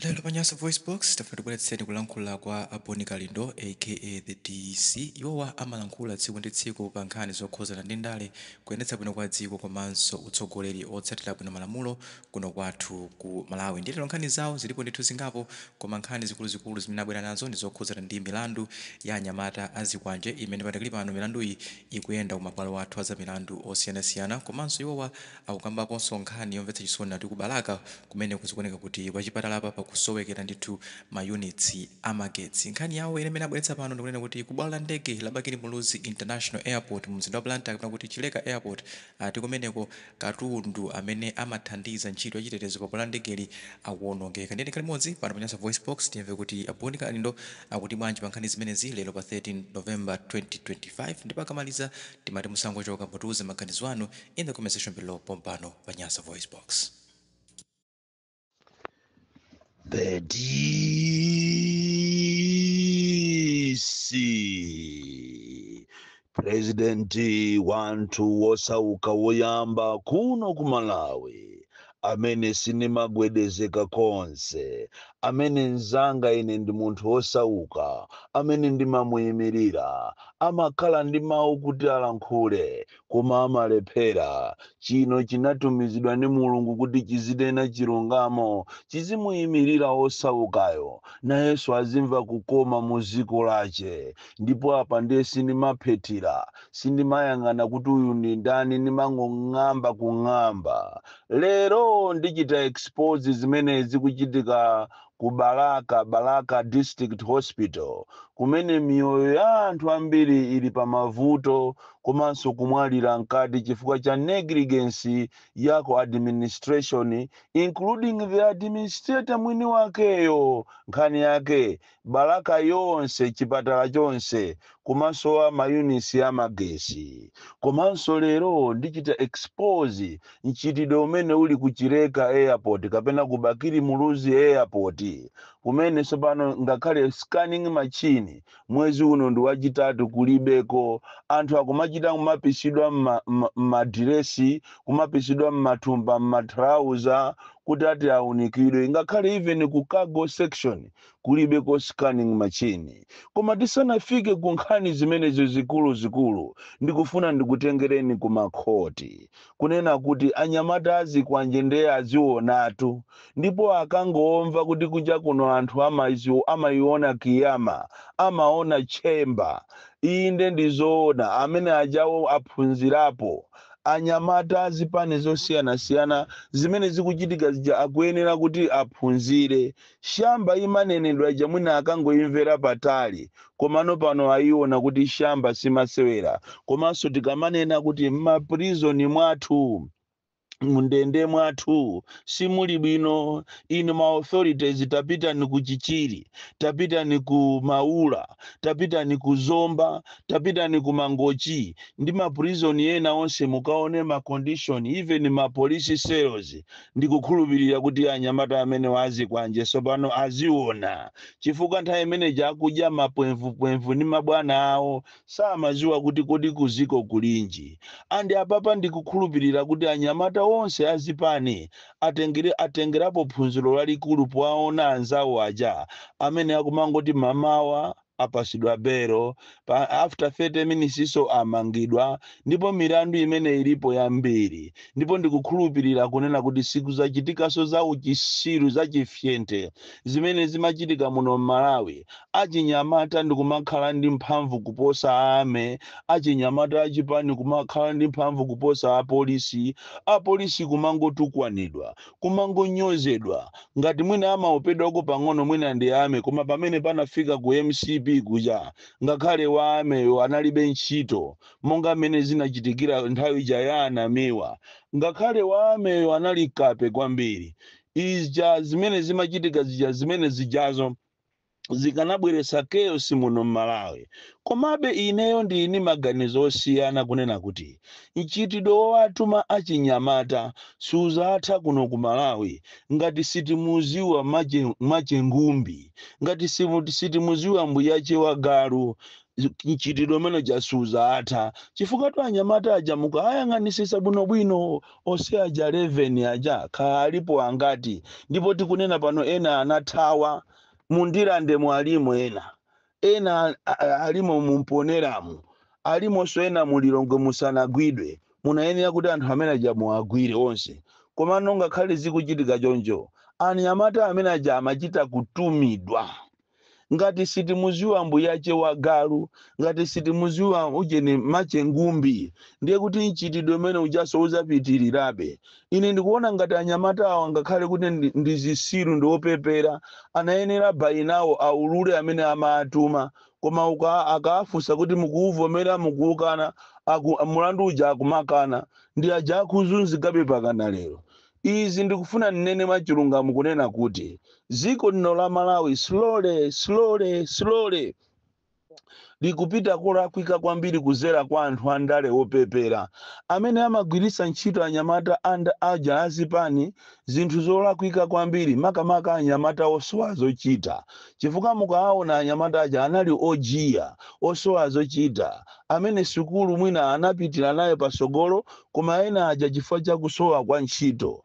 Lero pa Nyasa VoiceBox tafuna tibweretseni kulankhula kwa a Bon Kalindo aka The DC. Iwowa amalankhula tsiku ndi tsiku pa nkhani zokhuzana ndi ndale, kuyendetsa bwino kwa dziko komanso utsogoleri otsatira bwino malamulo kuno kwathu ku Malawi. Ndiye lero nkhani zawo zilipo ndithu zingapo koma nkhani zikuluzikulu zimene abwera nazo ndi zokhuzana ndi milandu ya anyamata a zikwanje imene padakali pano milanduyi ikuyenda ku mabwalo athu a zamilandu osiyanasiyana komanso iwowa akukambaponso nkhani yomvetsa chisoni ati ku Balaka kumeneko zikuoneka kuti pachipatalapa pakusowekera ndithu ma units a magetsi. Nkhani yawo ina imene abweretsa pano ndikunena kuti ku bwalo la ndege la Bakili Muluzi International Airport mu mzinda wa Blantyre kapena kuti Chileka Airport ati kumeneko katundu amene amathandiza ntchito ya chitetezo pa bwalo la ndegeli akuonongeka. Ndiye tikhale limodzi pano pa Nyasa VoiceBox timve kuti a Bon Kalindo akuti bwanji pa nkhani zimenezi lero pa 13 November 2025 ndipo akamaliza timati musangochoka mutiuze maganizo anu in the comment section below pompano pa Nyasa VoiceBox. The DC President wanthu wosauka woyamba kuno ku Malawi amene sinimagwedezeka konse, amene mzanga ine ndi munthu wosauka amene ndimamuyimirira, amakhala ndi mawu kuti alankhule koma amalephera. Chino chinatumizidwa ndi Mulungu kuti chizinena chilungamo, chizimuyimirira wosaukayo, nayenso azimva kukoma mu dziko lache. Ndipo apa ndiye sindimaphethira, sindimayang'ana kuti uyu ndi ndani, ndimangong'amba kung'amba. Lero ndichita expose zimene zikuchitika ku Balaka, Balaka District Hospital, kumene miyoyo ya anthu ambiri ili pa mavuto komanso kumwalira mkati chifukwa cha negligence ya ku administration, including the administrator mwini wakeyo. Nkhani yake Balaka yonse, chipatala chonse kumasowa ma units a magesi. Komanso lero ndichita expose mchitidwe umene uli ku Chileka Airport kapena ku Bakili Muluzi Airport, kumene tsopano ngakhale scanning machine mwezi uno ndi wachitatu kulibeko. Anthu akumachita kumapisidwa m'madiresi, kumapisidwa m'mathumba, m'matrauza kuti ati aunikidwe. Ngakhale even ku cargo section kulibeko scanning machine. Koma tisanafike ku nkhani zimenezo zikuluzikulu, ndikufuna ndikutengereni ku makhoti, kunena kuti anyamata azikwanje ndiye azionatu, ndipo akangomva kuti kunja kuno anthu amayiona kiyama, amaona chemba. Inde, ndizoona, amene ajawo aphunzirapo. Anyamata azipani zosiyanasiyana zimene zikuchitika zija akuyenera kuti aphunzire. Shamba imanenedwa ija mwina akangoimvera patali, komano pano ayiona kuti shamba simasewera. Komanso tikamanena kuti m'maprizoni mwathu, mundende mwathu simuli bwino, inu ma authorities tapitani ku Chichiri, tapitani ku Maula, tapitani ku Zomba, tapitani ku Mangochi ndi ma prison ena onse, mukaone ma condition, even ma police cells. Ndikukhulupirira kuti anyamata amene wazikwanje tsopano aziona, chifukwa nthawi imeneji akudya mapwemvupwemvu ndi mabwana awo samaziwa kuti kodi kuziko kulinji. Andi apapa ndikukhulupirira kuti anyamata onse azipani atengerapo phunziro lalikulu powaona anzawo aja amene akumangoti mamawa apasidwa belo, pa after 30 minutes iso amangidwa, ndipo milandu imene ilipo yambiri. Ndipo ndikukhulupirira kunena kuti sikuzachitikanso za uchisiru, za chifyente zimene zimachitika muno m'Malawi, achinyamata ndikumakhala ndi mphamvu kuposa ame achinyamata achipani, kumakhala ndi mphamvu kuposa apolisi, apolisi kumangotukwanidwa, kumangonyozedwa. Ngati mwina amaopedwako pang'ono mwina ndi ame, koma pamene panafika ku MCP kuja ngakhale wa ameyo analibe ntchito, monga mmene zinachitikira nthawi ija ya anamiwa, ngakhale wa ameyo anali kape kwambiri. Ija zimene zimachitika zija, zimene zijazo zikanabweretsa chaos muno m'Malawi. Komabe ineyo ndili maganizo osiyana kunena kuti mchitidwe wowatuma achinyamata suzatha kuno ku Malawi ngati sitimuziwa machengumbi, ngati sitimuziwa mbuyache wa galu. Mchitidwe umene jasuza atha, chifukwa tu anyamata aja mukayang'anisisa bwinobwino, onse aja 11 aja kha alipo angati? Ndipo tikunena pano ena anathawa mundirande, mwalimo ena, ena alimo mumponeramu, alimonso ena mulilongwe musanagwidwe. Munayenera kuti anthu amene aja muagwire onse. Komano ngakhale zikuchitika choncho, anyamata amene aja amachita kutumidwa. Ngati sitimuziwa mbuyache wa galu, ngati sitimuziwa ujeni machengumbi, ndiye kuti mchitidwe umene ujaso uzapitirirabe. Ine ndikuona ngati anyamata awa, ngakhale kuti ndi zisilu, ndi opepera, anayenera by now aulule amene amatuma. Koma akaafunsa kuti mukuuvomera, mukuukana, mulandu uja akumakana, ndi aja akuzunzikabe pakana lero. Izi ndikufuna nnene mwachilungamo kunena kuti dziko lino la Malawi slowly, slowly, slowly likupita kolakwika kwambiri kuzera kwa anthu andale opepera amene amagwiritsa ntchito anyamata aja azipani zinthu zolakwika kwambiri, makamaka anyamata osowa zochita, chifukwa mukawaona anyamata aja anali ojiya, osowa zochita, amene sukulu mwina anapitira nayo pasogolo, koma ena aja chifukwa chakusowa kwa ntchito.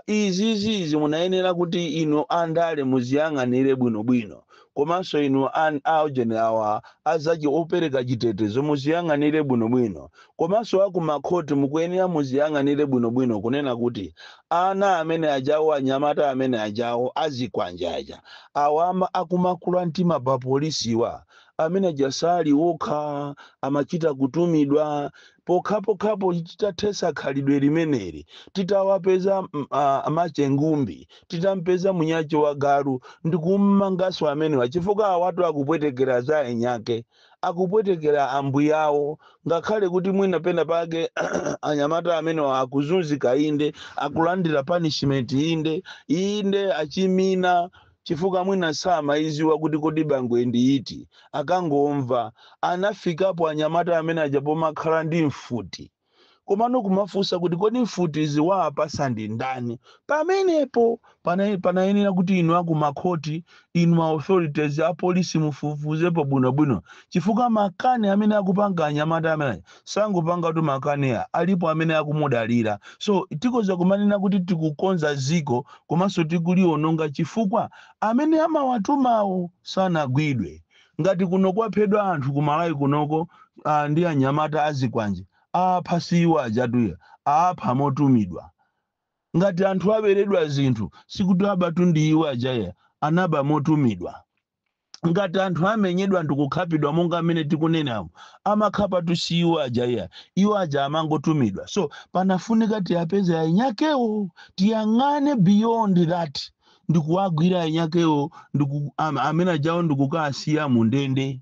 Izizizi munayenera kuti inu andale muziyang'anire bwinobwino, komanso inu aujeni awa azachi opereka chitetezo muziyang'anire bwinobwino, komanso akumakhoti mukuyenera muziyang'anire bwinobwino kunena kuti ana amene ajawo, anyamata amene ajawo azikwanja aja, awa akumakula mtima pa polisiwa, amene aja sali okha, amachita kutumidwa. Pokhapokhapo titathesa khalidwe limeneli, titawapeza machengumbi, titampeza munyache wa galu ndikummangaso amenewa, chifukwa awatu akupwetekera za enyake, akupwetekera ambuyawo. Ngakhale kuti mwina pena pake anyamata amenewa akuzunzika, inde, akulandira punishment, inde, inde, achimina, chifukwa mwina samaiziwa kuti kodi bangwe ndi iti. Akangomva anafikapo anyamata amene aja pomakhala ndi mfuti, komano kumafunsa kuti kodi mfuti ziwapasa ndi ndani? Pamenepo panayenera kuti inu akumakhoti, inu authorities apolisi, mufufuzepo bwinobwino, chifukwa makani amene akupanga anyamata amene sangopanga tu makani, alipo amene akumudalira. So tikoza kumanena kuti tikukonza ziko komanso tikuliononga, chifukwa amene amawatumawo sanagwidwe. Ngati kuno kwaphedwa anthu kumalawi kunoko ndi anyamata azikwanje, apha siwo ajatuya, apha motumidwa. Ngati anthu aberedwa zinthu, sikuti abatu ndi iwo ajaya, anaba motumidwa. Ngati anthu amenyedwa ndikukhapidwa monga amene tikunenamo, amakhapa tu iwo ajaya, iwo aja amangotumidwa. So panafunika tiyapeze ainyakewo, tiyang'ane beyond that ndikuwagwira ainyakewo, amene ajawo ndikukasiya mundende,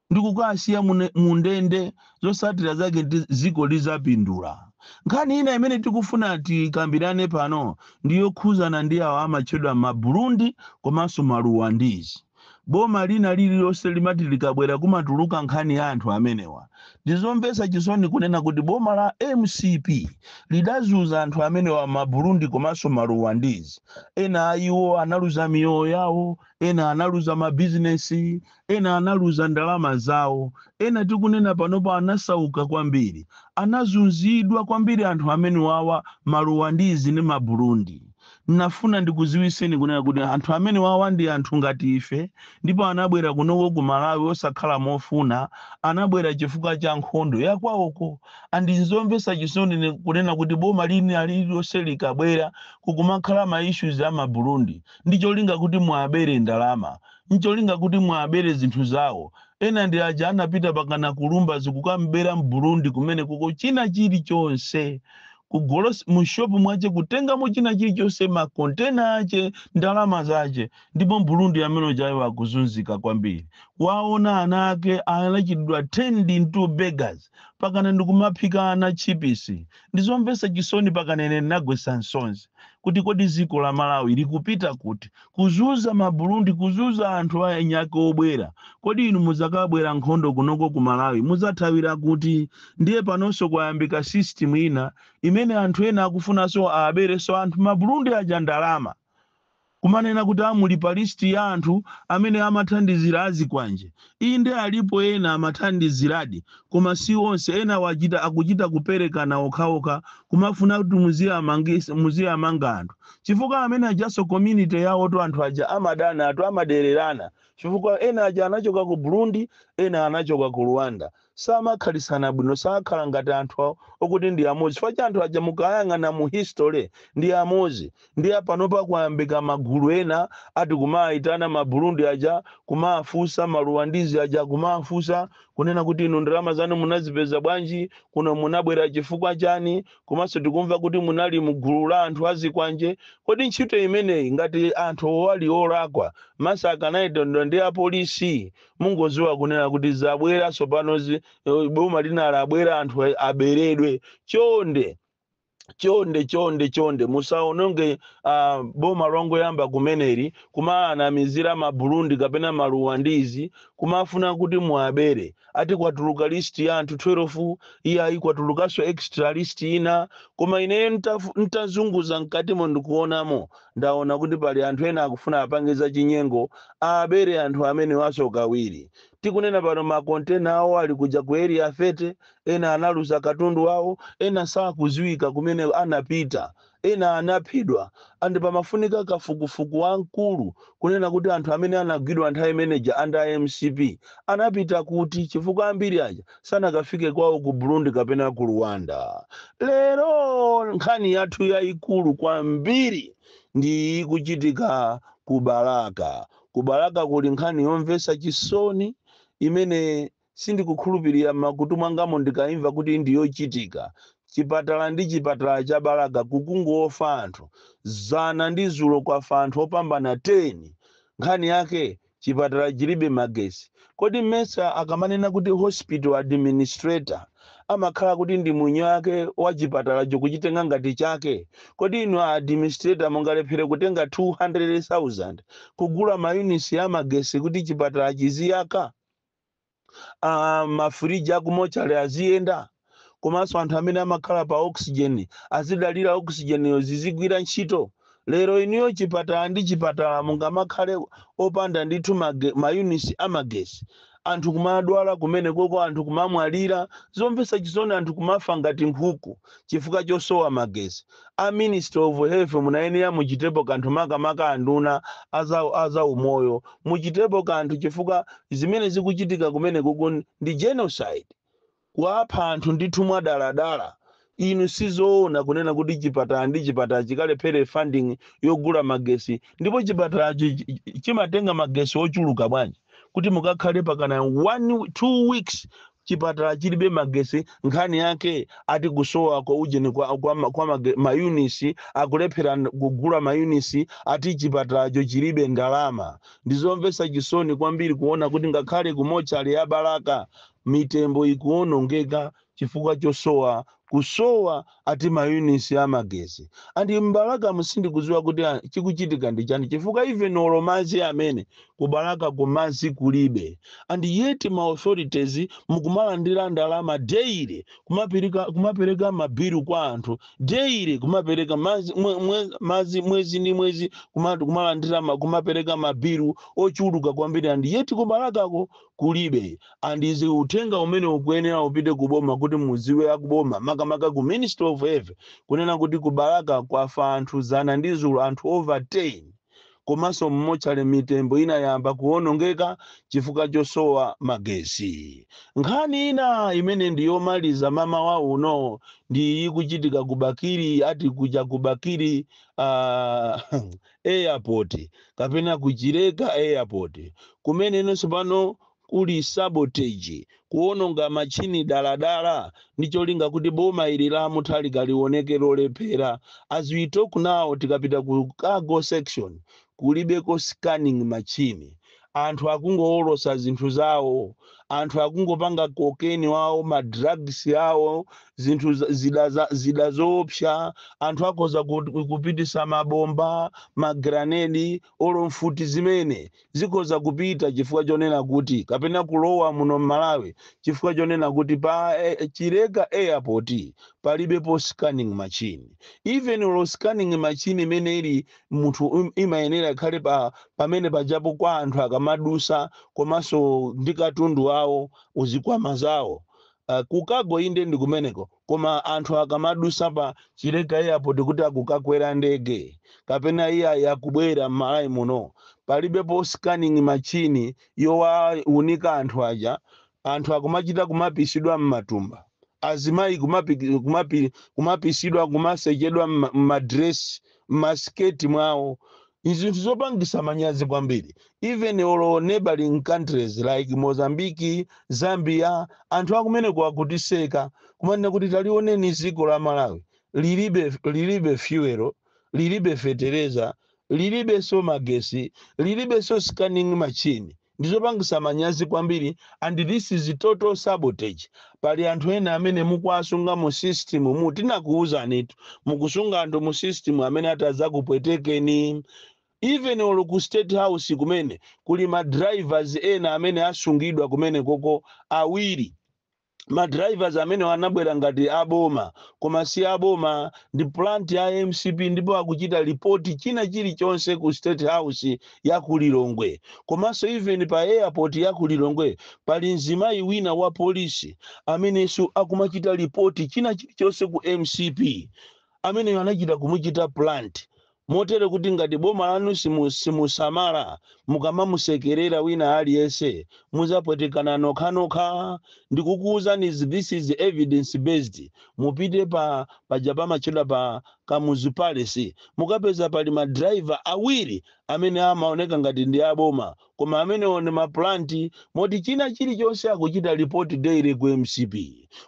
ndikukasiya mundende. Zosatira zake ndi ziko lizapindula. Nkhani ina imene tikufuna tikambirane pano ndiyokhuzana ndi awo amatchedwa Maburundi komanso Maruwandizi. Boma lina lililonse limati likabwera kumatuluka nkhani ya anthu amenewa. Ndizomvetsa chisoni kunena kuti boma la MCP lidazunza anthu amenewa, Maburundi komanso Maruwandizi. Ena a iwo analuza miyoyo yawo, ena analuza mabizinesi, ena analuza ndalama zawo, ena tikunena panopo anasauka kwambiri, anazunzidwa kwambiri anthu amene wawa, Maruwandizi ndi Maburundi. Nafuna ndikuziwiseni kunena kuti anthu amene wawa ndi anthu ngati ife, ndipo anabwera kunoko ku Malawi osakhala mofuna, anabwera chifukwa cha nkhondo yakwawoko. Andizomvetsa chisoni kunena kuti boma lina lililonse likabwera kukumakhala ma issues a Maburundi, ndi cholinga kuti mwabere ndalama, ncholinga kuti mwabere zinthu zawo. Ena ndi aja anapita pakana kulumba zikukambera Mburundi kumene kuko china chilichonse, kugolos mushopu mwache, kutengamo china chilichonse, makontena ache, ndalama zache. Ndipo Mburundi amene jayo akuzunzika kwambiri, waona ana ake anachitidwa turned into beggars, pakana ndikumaphika ana chipisi. Ndizomvetsa chisoni, pakanene ndinagwetsa msozi kuti kodi dziko la Malawi likupita kuti? Kuzuza Maburundi, kuzuza anthu anyake obwera. Kodi inu muzakabwera nkhondo kunoko ku Malawi, muzathawira kuti? Ndiye panonso kwayambika system ina imene anthu ena akufunanso abereso anthu Maburundi aja ndalama. Kumanena kuti amuli pa list ya anthu amene amathandizira azikwanje. Inde, alipo ena amathandiziradi, koma si onse. Ena wachita akuchita kuperekana okhaokha, kumafuna kuti muziyamanga anthu, chifukwa amene ajaso community yawo to anthu aja amadana, atu amadererana, chifukwa ena aja anachoka ku Burundi, ena anachoka ku Rwanda, samakhalisana bwino, sakhala ngati anthu okuti ndi amodzi, chifukwa cha anthu aja mukayang'ana mu history ndi amodzi. Ndiye panopa kwayambika magulu ena ati kumayitana ma Burundi aja, kumafunsa ma Rwandese aja, kumafunsa kunena kuti, "Inu ndalama zanu munazipeza bwanji? Kuno munabwera chifukwa chani? Komanso tikumva kuti munali mugulu la anthu azikwanje." Kodi ntchito imeneyi, ngati anthu ali olakwa, masa akanayitondwa ndi apolisi? Mungoziwa kunena kuti zabwera tsopano, boma lina labwera, anthu aberedwe. Chonde, chonde, chonde, chonde, musaononge boma longoyamba kumeneri kumaanamizira ma Burundi kapena ma Rwandese, kumafuna kuti muabere. Ati kwatuluka list ya anthu 12, iyayi, kwatulukanso extra list ina. Koma ineyo ntazunguza mkatimo ndikuonamo, ndaona kuti pali anthu ena akufuna apange za chinyengo, abere anthu amene waso kawiri. Tikunena pano makontena awo ali kuja ku Area 30. Ena analuza katundu awo, ena sakuziwika kumene anapita, ena anaphedwa. And pamafunika kafukufuku wamkulu kunena kuti anthu amene anagwidwa nthawi imeneja under MCP anapita kuti, chifukwa ambiri aja sanakafike kwawo ku Burundi kapena ku Rwanda. Lero nkhani yathu yayikulu kwambiri ndi ikuchitika ku Balaka. Ku Balaka kuli nkhani yomvetsa chisoni imene sindikukhulupirira makutu mwangamo ndikaimva kuti ndiyochitika. Chipatala ndi chipatala cha Balaka kukungofa anthu. Zana ndi zulo kwafa anthu opambana 10. Nkhani yake chipatala chilibe magesi. Kodi mmesa akamanena kuti hospital administrator amakhala kuti ndi mwini wake wa chipatalacho, kuchitenga ngati chake? Kodi inu a administrator mungalephere kutenga 200,000 kugula ma units ya magesi kuti chipatala chiziyaka, mafriji aku mortuary aziyenda, komanso anthu amene amakhala pa oxygen azidalira oxygen yo zizigwira ntchito? Lero inuyo chipatala ndi chipatala mungamakhale opanda ndithu ma units amagesi, anthu kumadwala kumene koko, anthu kumamwalira zomvetsa chisoni, anthu kumafa ngati nkhuku chifukwa chosowa magesi? A Minister of Health, munayenera muchitepo kanthu, makamaka anduna aza umoyo, muchitepo kanthu, chifukwa zimene zikuchitika kumene koko ndi genocide, kuapha anthu ndithu mwadaladala. Inu, sizoona kunena kuti chipatala ndi chipatala chikalephere funding yogula magesi. Ndipo chipatalacho chimatenga magesi ochuluka bwanji kuti mukakhale pakana 1, 2 weeks chipatala chilibe magesi? Nkhani yake ati kusowa kwa ujeni kwa ma units, akulephera kugula ma units, ati chipatalacho chilibe ndalama. Ndizomvetsa chisoni kwambiri kuona kuti ngakhale ku mortuary ya Balaka mitembo ikuonongeka chifukwa chosowa, kusowa ati ma units amagesi. And m'Balaka musindikudziwa kuti chikuchitika ndi chani, chifukwa even olo madzi amene kuBalaka kumadzi kulibe. And yet ma authorities mukumalandira ndalama daily, kumapereka mabilu kwa anthu daily, kumapereka mazi, mazi mwezi ndi mwezi, kumalandira kumapereka mabilu ochuluka kwambiri, and yet kuBalakako kulibe. And izi uthenga umene ukuyenera upite kuboma kuti muziwe akuboma, makamaka ku Ministry of Health, kunena kuti kuBalaka kwafa anthu zana ndi zulo, anthu over 10, komanso m mortuary mitembo inayamba kuwonongeka chifukwa chosowa magesi. Nkhani ina imene ndiyomaliza mamawa uno ndi ikuchitika ku Bakili, ati kuja ku Bakili Airport kapena kuchileka Airport, kumene inonso pano kuli sabotage, kuwononga machini daladala ndi cholinga kuti boma ili la Mutharika lioneke lolephera. As we talk now, tikapita ku cargo section kulibeko scanning machine, anthu akungowolosa zinthu zawo. Anthu akumasowa. Anthu akungopanga cocaine wawo, ma drugs awo, zinthu zida zoopsa. Anthu akhoza kupitisa mabomba, magranedi, olo mfuti zimene zikhoza kupita chifukwa chonena kuti, kapena kulowa muno mMalawi chifukwa chonena kuti pa Chileka Airport palibepo scanning machine. Even olo scanning machine imene ili munthu imayenera ikhale pa pamene pajapo kwa anthu akamadusa komanso ndi katundu wawo, uzikwama zawo, ku cargo inde ndi kumeneko, koma anthu akamadusa pa Chileka Airport kuti akukakwera ndege kapena iye akubwera m'Malawi muno, palibepo scanning machine yowaunika anthu aja. Anthu akumachita kumapisidwa m'matumba, azimayi kumapisidwa, kumasechedwa m'madresi, m'masiketi mwawo. Zinthu zopangisa manyazi kwambiri. Even olo neighboring countries like Mozambique, Zambia, anthu akumeneko akutiseka, kumanena kuti talioneni dziko la Malawi, lilibe fuel, lilibe fetereza, lilibenso magesi, lilibenso scanning machine. Ndizopangisa manyazi kwambiri, and this is total sabotage. Pali anthu ena amene mukuwasunga mu system mu. Tinakuwuzanitu, mukusunga anthu mu system amene atazakupwetekeni. Even olo ku State House kumene kuli ma drivers ena amene asungidwa kumene koko awiri. Ma drivers amene anabwera ngati aboma, koma si aboma, ndi plant ya MCP, ndipo akuchita report china chilichonse ku State House ya ku Lilongwe. Komanso even pa airport ya ku Lilongwe pali mzimayi wina wa polisi amenenso akumachita report china chilichonse ku MCP, amene anachita kumuchita plant, motere kuti ngati boma lanu simusamala, mukamamusekerera wina aliyense, muzapwetekana nokhanokha. Ndikukuwuzani, this is evidence based. Mupite pa paja pamachedwa pa Kamuzu Palace, mukapeza pali ma driver awiri amene amaoneka ngati ndi aboma, koma amenewo ndi ma plant, moti china chilichonse akuchita report daily ku MCP.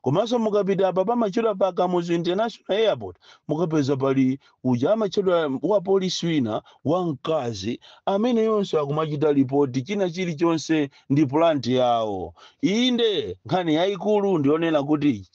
Komanso mukapita apa pamachedwa pa Kamuzu International Airport, mukapeza pali uja amachedwa wa polisi wina wamkazi amene yonse akumachita report china chilichonse, ndi plant yawo. Inde, nkhani yayikulu ndionena kuti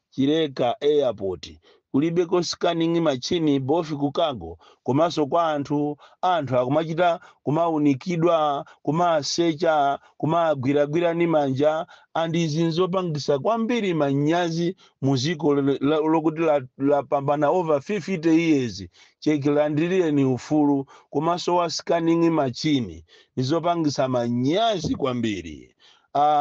Chileka Airport kulibeko scanning machine, both ku cargo komanso kwa anthu. Anthu akumachita kumaunikidwa, kumasecha, kumagwiragwira ni manja, and izi nzopangisa kwambiri manyazi mu ziko lokuti lapambana over 50 years chekilandirire ufulu. Komanso wa scanning machine, nizopangisa manyazi kwambiri.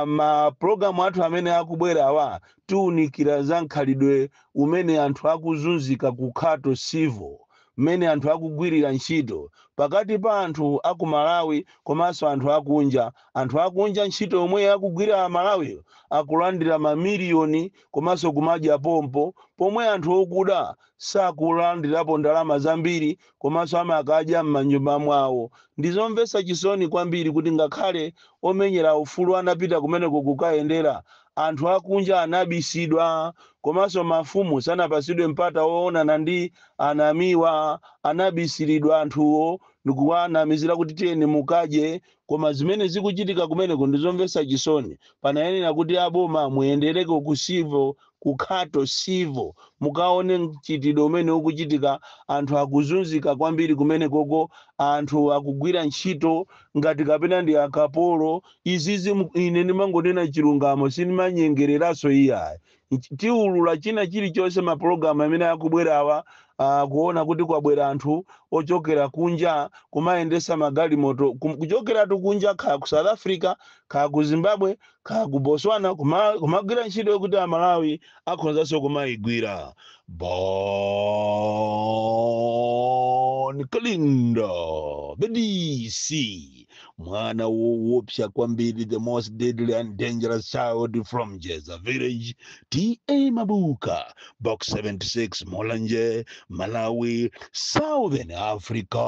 Ma program athu amene akubwera awa tiwunikira za nkhalidwe umene anthu akuzunzika ku Khato Civil, mmene anthu akugwirira ntchito pakati pa anthu aku Malawi komanso anthu akunja. Anthu akunja ntchito yomwe akugwira Amalawi akulandira mamiliyoni komanso kumadya pompo, pomwe anthu okuda sakulandirapo ndalama zambiri komanso amakadya m'manyumba mwawo. Ndizomvetsa chisoni kwambiri kuti ngakhale omenyera ufulu anapita kumeneko kukayendera, anthu akunja anabisidwa, komanso mafumu sanapasidwe mpata woonana ndi anamiwa. Anabisiridwa anthuwo ndikuwanamizira kuti tiyeni mukadye, koma zimene zikuchitika kumeneko ndizomvetsa chisoni. Panayenera kuti aboma muyendereko ku civil, ku Khato Civil, mukaone mchitidwe umene ukuchitika. Anthu akuzunzika kwambiri kumenekoko. Anthu akugwira ntchito ngati kapena ndi akapolo. Izizi ine ndimangonena chilungamo, sindimanyengereranso iyayi. Tiulula china chilichonse mapulogalamu amene akubwerawa, kuona kuti kwabwera anthu ochokera kunja kumayendesa magalimoto, kuchokeratu kunja, kaya ku South Africa, kaya ku Zimbabwe, kaya ku Botswana, kumagwira ntchito yokuti Amalawi akhozanso kumayigwira. Bon Kalindo, the DC, mwana woopsa kwambiri, the most deadly and dangerous child from Jeza Village, T/A Mabuka, Box 76, Mulanje, Malawi, Southern Africa.